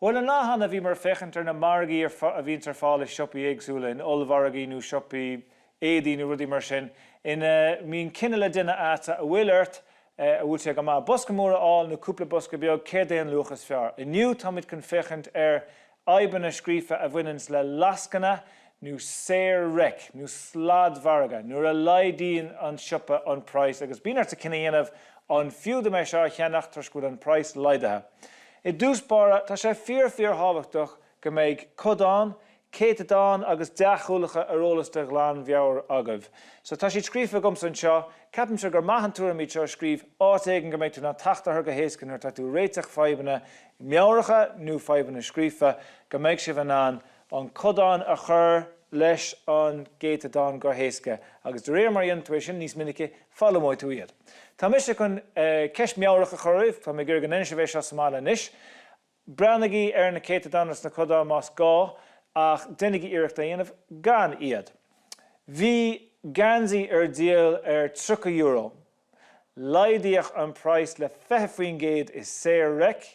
Bhuel, an lá cheana bhíomar ag féachaint ar na margaí a bhíonns ar fáil i siopaí éagsúla, in ollmhargaí nó siopaí éadaí nó rudaí mar sin, ina mbíonn cinneadh le déanamh agatsa, an bhfuil ort, an bhfuil sé go maith bosca mór a fháil nó cúpla bosca beag, céard é an luach is fearr? Inniu táimid chun féachaint ar fhadhbanna scríofa a bhaineanns le lascaine nó saor-reic nó sladmhargadh, nuair a laghdaíonn an siopa an praghas agus bíonn ortsa cinneadh a dhéanamh an fiú dom é seo a cheannach toisc go bhfuil an praghas laghdaithe. I dtús báire, tá sé fíor fíor thábhachtach go mbeidh codán, céatadán agus deachúlacha ar eolas de ghlanmheabhair agaibh. So tá siad scríofa agamsa anseo. Ceapaimse gur maith an tuairim iad seo a scríobh áit éigin go mbeidh tú in ann teacht orthu go héasca nuair atá tú ag réiteach fadhbanna meabhracha nó fadhbanna scríofa, go mbeidh sibh in ann an codán a chur leis an gcéatadán go héasca agus de réir mar a dhéanann tú é sin níos minice, foghlaimeoidh tú iad. Tá mise chun ceist meabhrach a chur oraibh, tá mé ag iarraidh go ndéanfaidh sibh é seo sa mbaile anois. Breathnaigí ar na céatadáin agus na codáin más gá ach déanaigí iarracht é a dhéanamh gan iad. Bhí geansaí ar díol ar €30. Laghdaíodh an praghas le 20% i saor-reic,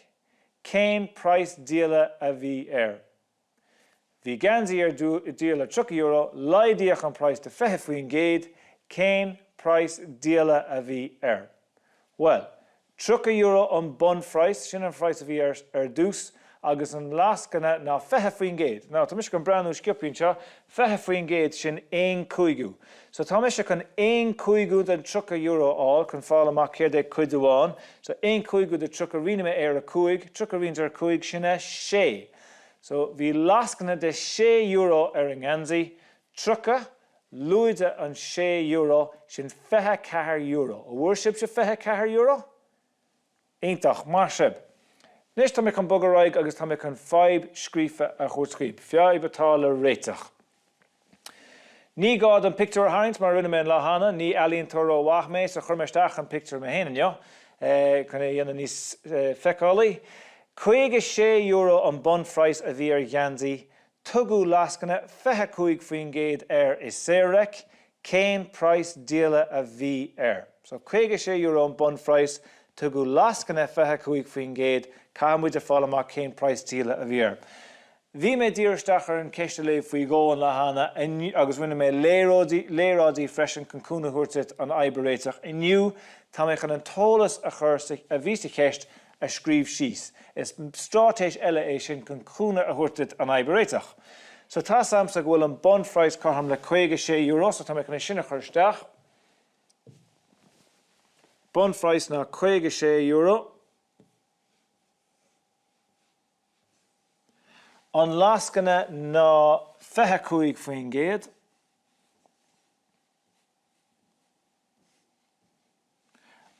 cén praghas díola a bhí air? Bhí geansaí ar díol ar €30, laghdaíodh an praghas de 20%, cén praghas díola a bhí air? Bhuel, €30 an bunphraghas, sin an praghas a bhí air ar dtús, agus an lascaine ná 20%. Now, tá mise chun breathnú sciobthaí anseo, 20% sin aon cúigiú. So tá mise chun aon cúigiú den €30 a fháil chun fáil amach céard é cuid amháin. So aon cúigiú de 30, roinnfidh mé é ar 5, 30 roinnt ar 5, sin a sé. So, bhí lascaine de €6 ar an ngeansaí, 30, lúide an €6, sin €24. An bhfuair sibhse €24? Iontach, maith sibh. Anois tá mé chun bogadh ar aghaidh agus tá mé chun fadhb scríofa a thabhairt dhaoibh, fadhb atá le réiteach. Ní gá dom pictiúr a tharraingt mar a rinne mé an lá cheana, ní ealaíontóir rómhaith mé so chuir mé isteach an pictiúr mé féin inniu chun é a dhéanamh níos feiceálaí. €56 an bunphraghas a bhí ar gheansaí, tugadh lascaine 25% air i saor-reic, cén praghas díola a bhí air? So €56 an bunphraghas, tugadh lascaine 25%, caithfidh muid a fáil amach cén praghas díola a bhí air. Bhí mé ag díriú isteach ar an cheist a léamh faoi dhó an lá cheana agus rinne mé léaráidí freisin chun cúnamh a thabhairt duit an fhadhb a réiteach. Inniu, tá mé chun an t-eolas a chur sa a bhí sa cheist a scríobh síos. Is straitéis eile é sin chun cúnamh a thabhairt duit an fhadhb a réiteach. So tá's a'msa go bhfuil an bunphraghas cothrom le €56 so tá mé chun é sin a chur isteach. Bunphraghas ná €56. An lascaine ná 25%.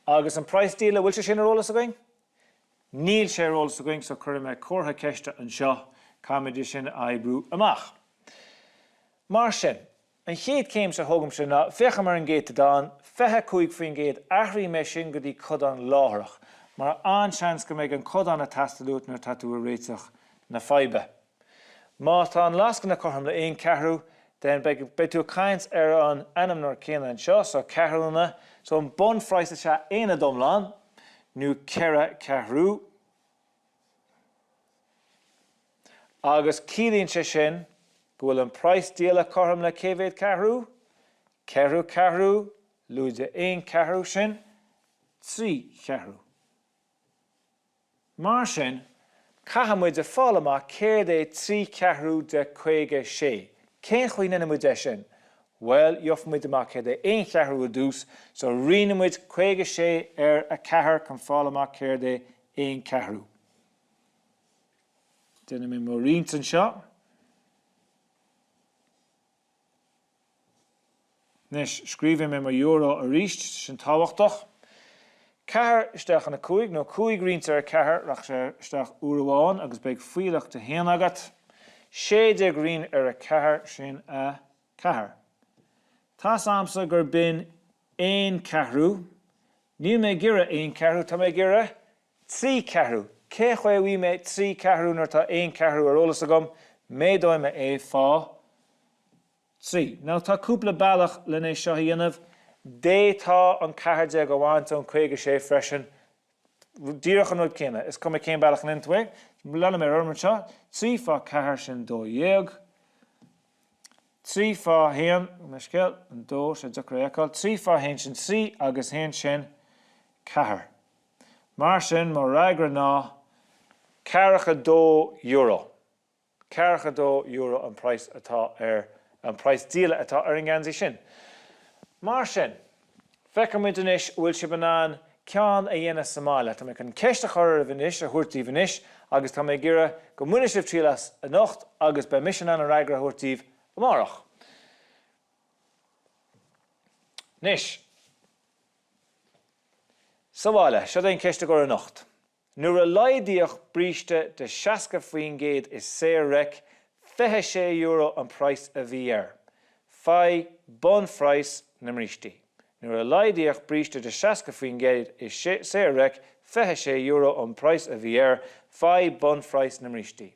Agus an praghas díola, bhfuil sé sin ar eolas againn? Níl sé ar eolas againn so cuirfidh mé comhartha ceiste anseo, caithfimid é sin a oibriú amach. Mar sin, An chéad chéim a thógaimse ná féachaim ar an gcéatadán, 25%, athraím é sin go dtí codán láithreach, mar an-seans go mbeidh an codán ag teastáil uait nuair atá tú ag réiteach na faidhbe. Má tá an lascaine cothrom le aon cheathrú, then beidh beidh tú ag caint ar an ainmneoir céanna anseo, so ceathrúna, so an bunphraghas is ea aonad iomlán, nó ceithre cheathrú. Agus ciallaíonn sé sin go bhfuil an praghas díola cothrom le cé mhéad ceathrú? Ceithre cheathrú lúide aon cheathrú, sin 3 cheathrú. Mar sin, caithfidh muid a fáil amach céard é 3 cheathrú de 56. Cén chaoi a ndéanfaidh muid é sin? Bhuel, gheobhaidh muid amach céard é aon cheathrú i dtús, so roinnfidh muid 56 ar 4 chun fáil amach céard é aon cheathrú. Déanfaidh mé mo roinnt anseo. Anois, scríobhfaidh mé mo euro arís, sin tábhachtach. 4 isteach in 5, nó 5 roinnte ar 4, rachaidh sé isteach uair amháin agus beidh fuílleach de 1 agat. 16 roinnt ar 4, sin 4. Tá's a'msa gur b'in aon cheathrú. Níl mé ag iarraidh aon cheathrú, tá mé ag iarraidh 3 cheathrú. Cén chaoi a bhfaighidh mé 3 cheathrú nuair atá aon cheathrú ar eolas agam? Méadóidh mé é fá 3. Now tá cúpla bealach len é seo a dhéanamh. D'fhéadfá an 14 a bhaint ón 56 freisin. Díreach an rud céanna. Is cuma cén bealach a ndéanann tú é. Leanfaidh mé orm anseo, 3 fá 4 sin 12, 3 fá 1, mo leithscéal, an 2, sé deacair é a fheiceáil, 3 fá 1 sin 3 agus 1 sin 4. Mar sin, mo fhreagra ná ceathracha dó euro. Ceathracha dó euro an praghas atá ar, an praghas díola atá ar an ngeansaí sin. Mar sin, feicfidh muid anois an bhfuil sibh in ann ceann a dhéanamh sa mbaile. Tá mé chun ceist a chur oraibh anois, a thabhairt daoibh anois, agus tá mé ag iarraidh go mbainfidh sibh triail as anocht agus beidh mise in ann an fhreagra a thabhairt daoibh amárach. Anois, sa bhaile, seo é an cheist i gcomhair anocht. Nuair a laghdaíodh bríste de 60% i Saor-Reic, €26 an praghas a bhí air. Faigh bunphraghas na mbrístí. Nuair a laghdaíodh bríste de 60% i Saor-Reic, €26 an praghas a bhí air. Faigh bunphraghas na mbrístí.